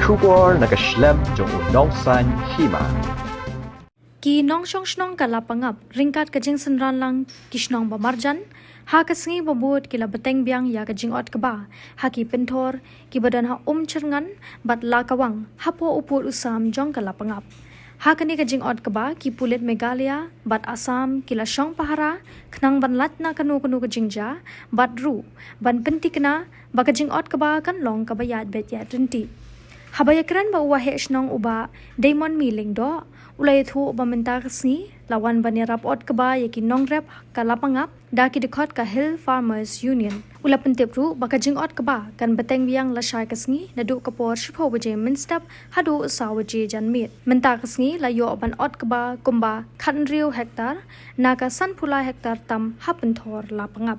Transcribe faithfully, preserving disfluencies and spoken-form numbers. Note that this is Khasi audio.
Khubor na ka shlem jong u nongsan hima. Ki nongshong shnong ka Lapangap ryngkat ka jingsynran lang ki shnong ba marjan ha ka sngi ba bud ki la bteng biang ïa ka jingot kba ha ki pynthor ki ba don ha Umchyrngan bad Lakawang hapoh u pud u sam jong ka Lapangap. Ha kane ka jingot kba ki pulit Meghalaya bad Assam ki la shong pahara khnang ban lait na kano kano ka jingjia bad ruh ban pyntikna ba ka jingot kba kan long kaba ïaid beit ïaid ryntih. Haba ïakren bad u waheh shnong u Bah Deimonmi Lyngdoh, u la ïathuh ba mynta ka sngi la wan ban ïarap ot kba ïa ki nongrep ka Lapangap da ki dkhot ka Hill Farmers Union. U la pyntip ruh ba ka jingot kba kan bteng biang lashai ka sngi naduh ka por shiphew baje mynstep haduh saw baje janmiet. Mynta ka sngi la ïoh ban ot kba kumba khathynriew hektar na ka sanphew lai hektar tam ha pynthor Lapangap.